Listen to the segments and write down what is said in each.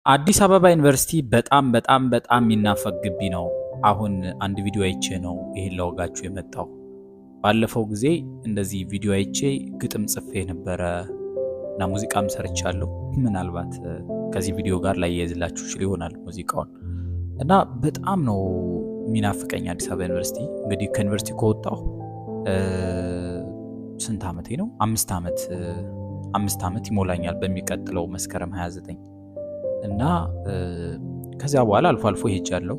አዲስ አበባ ዩኒቨርሲቲ በጣም በጣም በጣም የሚናፈቅ ግቢ ነው። አሁን አንድ ቪዲዮ አይቼ ነው ይሄን ላወጋችሁ የመጣው። ባለፈው ጊዜ እንደዚህ ቪዲዮ አይቼ ግጥም ጽፌ ነበረ እና ሙዚቃም ሰርቻለሁ። ምናልባት ከዚህ ቪዲዮ ጋር ላያይዝላችሁ ይችል ይሆናል ሙዚቃውን። እና በጣም ነው የሚናፍቀኝ አዲስ አበባ ዩኒቨርሲቲ። እንግዲህ ከዩኒቨርሲቲ ከወጣሁ ስንት ዓመቴ ነው? 5 ዓመት ይሞላኛል በሚቀጥለው መስከረም 29። እና ከዚያ በኋላ አልፎ አልፎ ሄጃለሁ።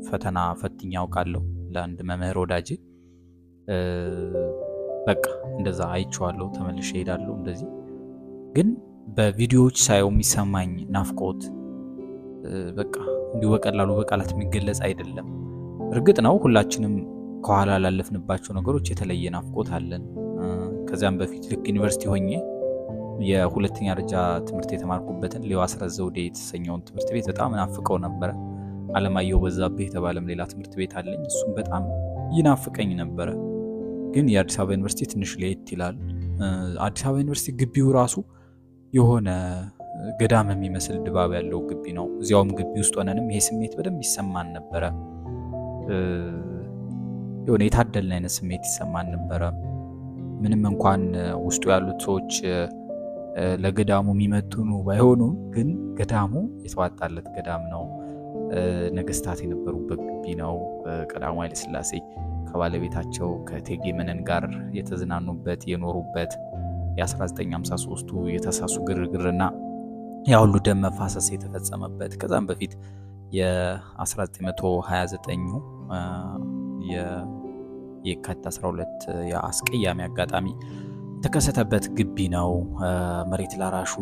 ፈተና ፈትኜ አውቃለሁ ለአንድ መምህር ወዳጄ። በቃ እንደዛ አይቼዋለሁ፣ ተመልሼ እሄዳለሁ እንደዚህ። ግን በቪዲዮዎች ሳየው የሚሰማኝ ናፍቆት በቃ እንዲሁ በቀላሉ በቃላት የሚገለጽ አይደለም። እርግጥ ነው ሁላችንም ከኋላ ላለፍንባቸው ነገሮች የተለየ ናፍቆት አለን። ከዚያም በፊት ልክ ዩኒቨርሲቲ ሆኜ የሁለተኛ ደረጃ ትምህርት የተማርኩበትን ሌዋ አስረስ ዘውዴ የተሰኘውን ትምህርት ቤት በጣም ናፍቀው ነበረ። አለማየሁ በዛብህ የተባለም ሌላ ትምህርት ቤት አለኝ። እሱም በጣም ይናፍቀኝ ነበረ። ግን የአዲስ አበባ ዩኒቨርሲቲ ትንሽ ለየት ይላል። አዲስ አበባ ዩኒቨርሲቲ ግቢው ራሱ የሆነ ገዳም የሚመስል ድባብ ያለው ግቢ ነው። እዚያውም ግቢ ውስጥ ሆነንም ይሄ ስሜት በደንብ ይሰማን ነበረ። የሆነ የታደልን አይነት ስሜት ይሰማን ነበረ። ምንም እንኳን ውስጡ ያሉት ሰዎች ለገዳሙ የሚመጥኑ ባይሆኑም ግን ገዳሙ የተዋጣለት ገዳም ነው። ነገስታት የነበሩበት ግቢ ነው። ቀዳማዊ ኃይለ ሥላሴ ከባለቤታቸው ከእቴጌ መነን ጋር የተዝናኑበት፣ የኖሩበት፣ የ1953ቱ የተሳሱ ግርግርና ያ ሁሉ ደም መፋሰስ የተፈጸመበት፣ ከዛም በፊት የ1929 የካቲት 12 የአስቀያሚ አጋጣሚ የተከሰተበት ግቢ ነው። መሬት ላራሹ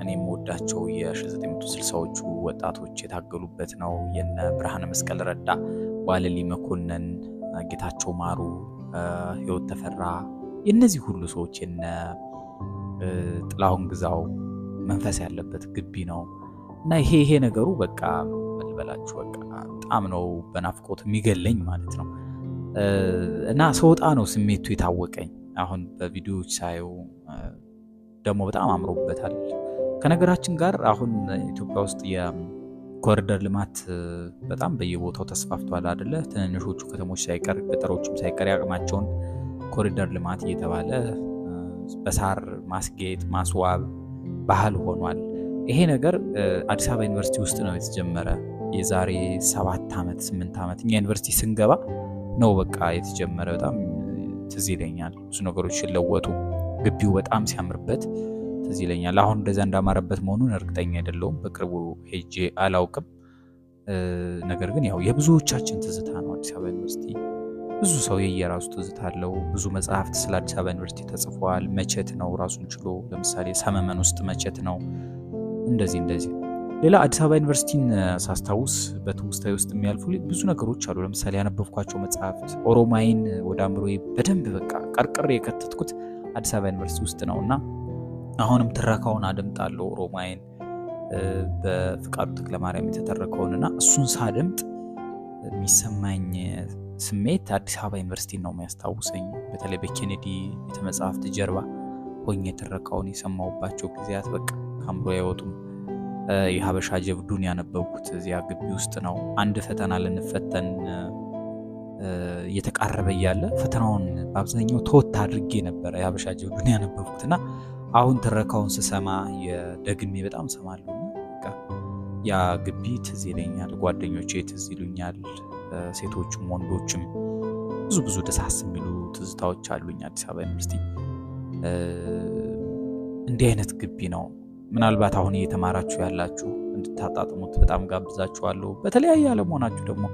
እኔ የምወዳቸው የ1960ዎቹ ወጣቶች የታገሉበት ነው። የነ ብርሃነ መስቀል ረዳ፣ ዋለልኝ መኮንን፣ ጌታቸው ማሩ፣ ህይወት ተፈራ፣ የእነዚህ ሁሉ ሰዎች፣ የነ ጥላሁን ግዛው መንፈስ ያለበት ግቢ ነው። እና ይሄ ይሄ ነገሩ በቃ ምን ልበላችሁ፣ በቃ በጣም ነው በናፍቆት የሚገለኝ ማለት ነው። እና ስወጣ ነው ስሜቱ የታወቀኝ። አሁን በቪዲዮዎች ሳየው ደግሞ በጣም አምሮበታል። ከነገራችን ጋር አሁን ኢትዮጵያ ውስጥ የኮሪደር ልማት በጣም በየቦታው ተስፋፍቷል አይደለ? ትንንሾቹ ከተሞች ሳይቀር፣ ገጠሮቹም ሳይቀር ያቅማቸውን ኮሪደር ልማት እየተባለ በሳር ማስጌጥ፣ ማስዋብ ባህል ሆኗል። ይሄ ነገር አዲስ አበባ ዩኒቨርሲቲ ውስጥ ነው የተጀመረ። የዛሬ 7 ዓመት፣ 8 ዓመት እኛ ዩኒቨርሲቲ ስንገባ ነው በቃ የተጀመረ። በጣም ትዝ ይለኛል ብዙ ነገሮች ሲለወጡ፣ ግቢው በጣም ሲያምርበት ትዝ ይለኛል። አሁን እንደዚያ እንዳማረበት መሆኑን እርግጠኛ አይደለሁም። በቅርቡ ሄጄ አላውቅም። ነገር ግን ያው የብዙዎቻችን ትዝታ ነው አዲስ አበባ ዩኒቨርሲቲ። ብዙ ሰው የየራሱ ትዝታ አለው። ብዙ መጽሐፍት ስለ አዲስ አበባ ዩኒቨርሲቲ ተጽፈዋል። መቼት ነው ራሱን ችሎ፣ ለምሳሌ ሰመመን ውስጥ መቼት ነው። እንደዚህ እንደዚህ። ሌላ አዲስ አበባ ዩኒቨርሲቲን ሳስታውስ በትውስታዊ ውስጥ የሚያልፉ ብዙ ነገሮች አሉ። ለምሳሌ ያነበብኳቸው መጽሐፍት፣ ኦሮማይን ወደ አእምሮዬ በደንብ በቃ ቀርቅሬ የከተትኩት አዲስ አበባ ዩኒቨርሲቲ ውስጥ ነው። እና አሁንም ትረካውን አደምጣለሁ፣ ኦሮማይን በፍቃዱ ተክለማርያም የተተረከውን። እና እሱን ሳደምጥ የሚሰማኝ ስሜት አዲስ አበባ ዩኒቨርሲቲ ነው የሚያስታውሰኝ። በተለይ በኬኔዲ ቤተ መጽሐፍት ጀርባ ሆኜ ትረካውን የሰማሁባቸው ጊዜያት በቃ ከአእምሮ አይወጡም። የሀበሻ ጀብዱን ያነበብኩት እዚያ ግቢ ውስጥ ነው። አንድ ፈተና ልንፈተን እየተቃረበ እያለ ፈተናውን በአብዛኛው ተወት አድርጌ ነበረ የሀበሻ ጀብዱን ያነበብኩት። እና አሁን ትረካውን ስሰማ ደግሜ በጣም እሰማለሁ። ያ ግቢ ትዝ ይለኛል፣ ጓደኞቼ ትዝ ይሉኛል፣ ሴቶቹም ወንዶችም። ብዙ ብዙ ደሳስ የሚሉ ትዝታዎች አሉኝ። አዲስ አበባ ዩኒቨርሲቲ እንዲህ አይነት ግቢ ነው። ምናልባት አሁን እየተማራችሁ ያላችሁ እንድታጣጥሙት በጣም ጋብዛችኋለሁ። በተለያየ ዓለም ሆናችሁ ደግሞ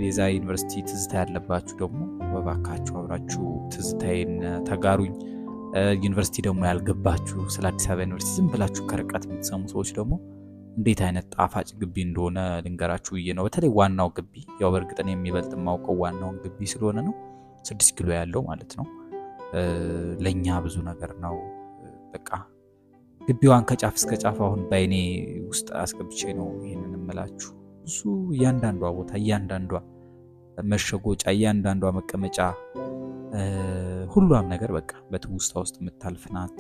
የዛ ዩኒቨርሲቲ ትዝታ ያለባችሁ ደግሞ በባካችሁ አብራችሁ ትዝታዬን ተጋሩኝ። ዩኒቨርሲቲ ደግሞ ያልገባችሁ፣ ስለ አዲስ አበባ ዩኒቨርሲቲ ዝም ብላችሁ ከርቀት የምትሰሙ ሰዎች ደግሞ እንዴት አይነት ጣፋጭ ግቢ እንደሆነ ልንገራችሁ ብዬ ነው። በተለይ ዋናው ግቢ፣ ያው በእርግጥ እኔ የሚበልጥ የማውቀው ዋናውን ግቢ ስለሆነ ነው። 6 ኪሎ ያለው ማለት ነው። ለእኛ ብዙ ነገር ነው። በቃ ግቢዋን ከጫፍ እስከ ጫፍ አሁን በአይኔ ውስጥ አስገብቼ ነው ይህንን እምላችሁ። ብዙ እያንዳንዷ ቦታ፣ እያንዳንዷ መሸጎጫ፣ እያንዳንዷ መቀመጫ፣ ሁሏም ነገር በቃ በትውስታ ውስጥ የምታልፍ ናት።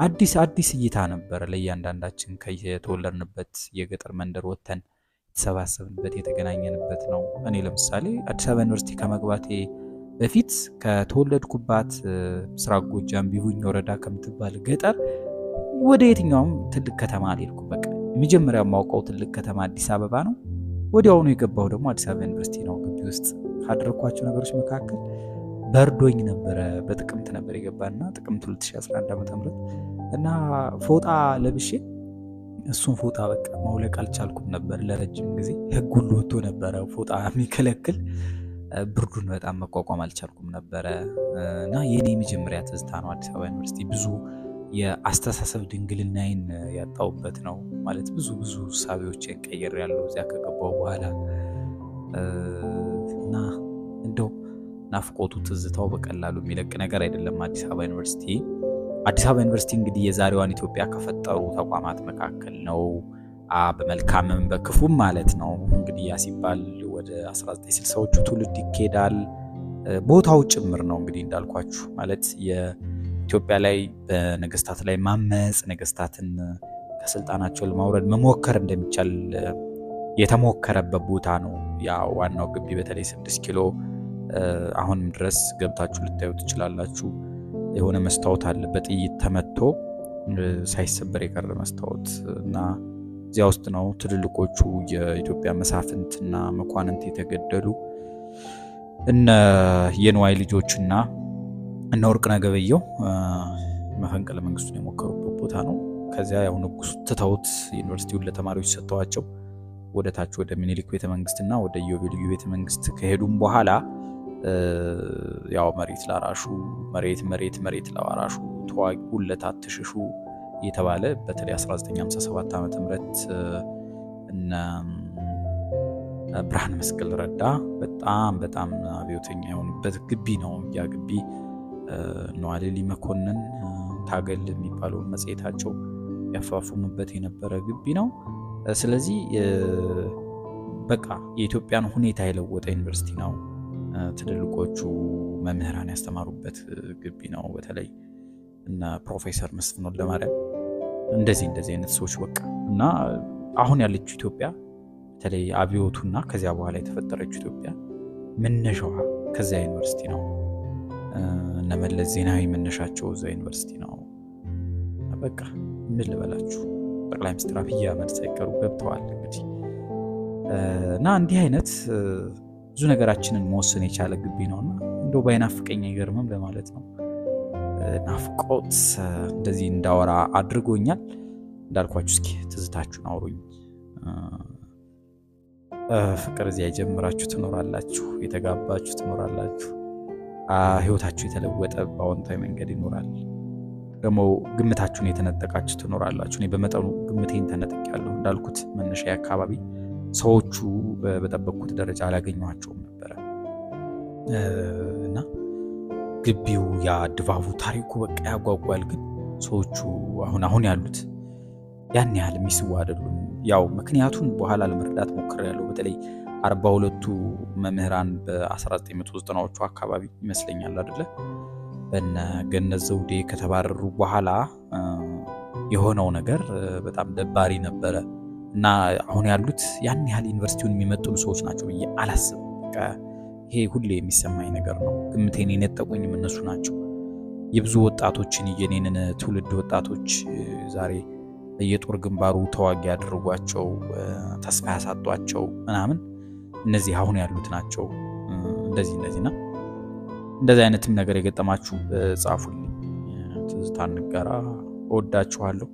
አዲስ አዲስ እይታ ነበረ ለእያንዳንዳችን ከየተወለድንበት የገጠር መንደር ወጥተን የተሰባሰብንበት የተገናኘንበት ነው። እኔ ለምሳሌ አዲስ አበባ ዩኒቨርሲቲ ከመግባቴ በፊት ከተወለድኩባት ምስራቅ ጎጃም ቢቡኝ ወረዳ ከምትባል ገጠር ወደ የትኛውም ትልቅ ከተማ አልሄድኩም። በቃ የመጀመሪያው የማውቀው ትልቅ ከተማ አዲስ አበባ ነው። ወዲያውኑ የገባሁ ደግሞ አዲስ አበባ ዩኒቨርሲቲ ነው። ግቢ ውስጥ ካደረኳቸው ነገሮች መካከል በርዶኝ ነበረ። በጥቅምት ነበር የገባና ጥቅምት 2011 ዓ.ም እና ፎጣ ለብሼ እሱን ፎጣ በቃ ማውለቅ አልቻልኩም ነበር ለረጅም ጊዜ። ሕግ ሁሉ ወጥቶ ነበረ ፎጣ የሚከለክል። ብርዱን በጣም መቋቋም አልቻልኩም ነበረ እና የኔ የመጀመሪያ ትዝታ ነው አዲስ አበባ ዩኒቨርሲቲ። ብዙ የአስተሳሰብ ድንግልናዬን ያጣሁበት ነው ማለት ብዙ ብዙ እሳቤዎችን ቀይሬያለሁ እዚያ ከገባሁ በኋላ እና እንደው ናፍቆቱ ትዝታው በቀላሉ የሚለቅ ነገር አይደለም አዲስ አበባ ዩኒቨርሲቲ። አዲስ አበባ ዩኒቨርሲቲ እንግዲህ የዛሬዋን ኢትዮጵያ ከፈጠሩ ተቋማት መካከል ነው። በመልካምም በክፉም ማለት ነው። እንግዲህ ያ ሲባል ወደ 1960ዎቹ ትውልድ ይኬዳል። ቦታው ጭምር ነው እንግዲህ እንዳልኳችሁ ማለት የኢትዮጵያ ላይ በነገስታት ላይ ማመፅ፣ ነገስታትን ከስልጣናቸው ለማውረድ መሞከር እንደሚቻል የተሞከረበት ቦታ ነው። ያ ዋናው ግቢ በተለይ 6 ኪሎ አሁንም ድረስ ገብታችሁ ልታዩ ትችላላችሁ። የሆነ መስታወት አለ በጥይት ተመቶ ሳይሰበር የቀረ መስታወት እና እዚያ ውስጥ ነው ትልልቆቹ የኢትዮጵያ መሳፍንትና መኳንንት የተገደሉ እነ የንዋይ ልጆችና እነ ወርቅነህ ገበየሁ መፈንቅለ መንግስቱን የሞከሩበት ቦታ ነው። ከዚያ ያው ንጉሱ ትተውት ዩኒቨርሲቲውን ለተማሪዎች ሰጥተዋቸው ወደ ታች ወደ ሚኒሊክ ቤተ መንግስትና ወደ ኢዮቤልዩ ቤተ መንግስት ከሄዱም በኋላ ያው መሬት ላራሹ መሬት መሬት መሬት ላራሹ ተዋጉለት አትሽሹ እየተባለ በተለይ 1957 ዓመተ ምህረት እነ ብርሃነ መስቀል ረዳ በጣም በጣም አብዮተኛ የሆኑበት ግቢ ነው። ያ ግቢ እነ ዋለልኝ መኮንን ታገል የሚባለውን መጽሔታቸው ያፋፍሙበት የነበረ ግቢ ነው። ስለዚህ በቃ የኢትዮጵያን ሁኔታ የለወጠ ዩኒቨርሲቲ ነው። ትልልቆቹ መምህራን ያስተማሩበት ግቢ ነው። በተለይ እነ ፕሮፌሰር መስፍን ወልደማርያም እንደዚህ እንደዚህ አይነት ሰዎች በቃ እና አሁን ያለችው ኢትዮጵያ በተለይ አብዮቱና ከዚያ በኋላ የተፈጠረችው ኢትዮጵያ መነሻዋ ከዚያ ዩኒቨርሲቲ ነው። እነ መለስ ዜናዊ መነሻቸው እዛ ዩኒቨርሲቲ ነው። በቃ ምን ልበላችሁ ጠቅላይ ሚኒስትር አብይ አህመድ ሳይቀሩ ገብተዋል እንግዲህ እና እንዲህ አይነት ብዙ ነገራችንን መወሰን የቻለ ግቢ ነውና እንደው ባይናፍቀኝ አይገርምም ለማለት ነው። ናፍቆት እንደዚህ እንዳወራ አድርጎኛል። እንዳልኳችሁ እስኪ ትዝታችሁን አውሩኝ። ፍቅር እዚያ የጀመራችሁ ትኖራላችሁ፣ የተጋባችሁ ትኖራላችሁ፣ ህይወታችሁ የተለወጠ በአዎንታዊ መንገድ ይኖራል። ደግሞ ግምታችሁን የተነጠቃችሁ ትኖራላችሁ። እኔ በመጠኑ ግምቴን ተነጥቄያለሁ። እንዳልኩት መነሻ አካባቢ ሰዎቹ በጠበቅኩት ደረጃ አላገኘኋቸውም ነበረ እና ግቢው ያ ድባቡ ታሪኩ በቃ ያጓጓል። ግን ሰዎቹ አሁን አሁን ያሉት ያን ያህል የሚስቡ አይደሉም። ያው ምክንያቱን በኋላ ለመረዳት ሞክሬያለሁ። በተለይ 42ቱ መምህራን በ1990ዎቹ አካባቢ ይመስለኛል አይደለ በነ ገነት ዘውዴ ከተባረሩ በኋላ የሆነው ነገር በጣም ደባሪ ነበረ እና አሁን ያሉት ያን ያህል ዩኒቨርሲቲውን የሚመጥኑ ሰዎች ናቸው ብዬ አላስብም። በቃ ይሄ ሁሌ የሚሰማኝ ነገር ነው። ግምቴን የነጠቁኝም እነሱ ናቸው። የብዙ ወጣቶችን የኔንን ትውልድ ወጣቶች ዛሬ የጦር ግንባሩ ተዋጊ ያደረጓቸው ተስፋ ያሳጧቸው ምናምን እነዚህ አሁን ያሉት ናቸው። እንደዚህ እንደዚህና እንደዚህ አይነትም ነገር የገጠማችሁ ጻፉልኝ። ትዝታ እንጋራ። እወዳችኋለሁ።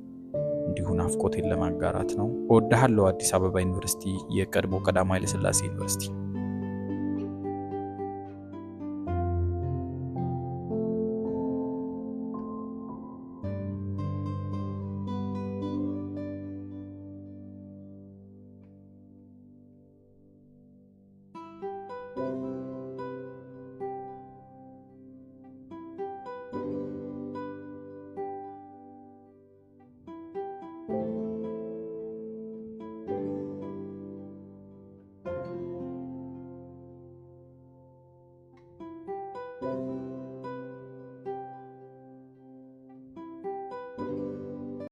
እንዲሁ ናፍቆቴን ለማጋራት ነው። እወድሃለሁ አዲስ አበባ ዩኒቨርሲቲ፣ የቀድሞ ቀዳማዊ ኃይለ ሥላሴ ዩኒቨርሲቲ።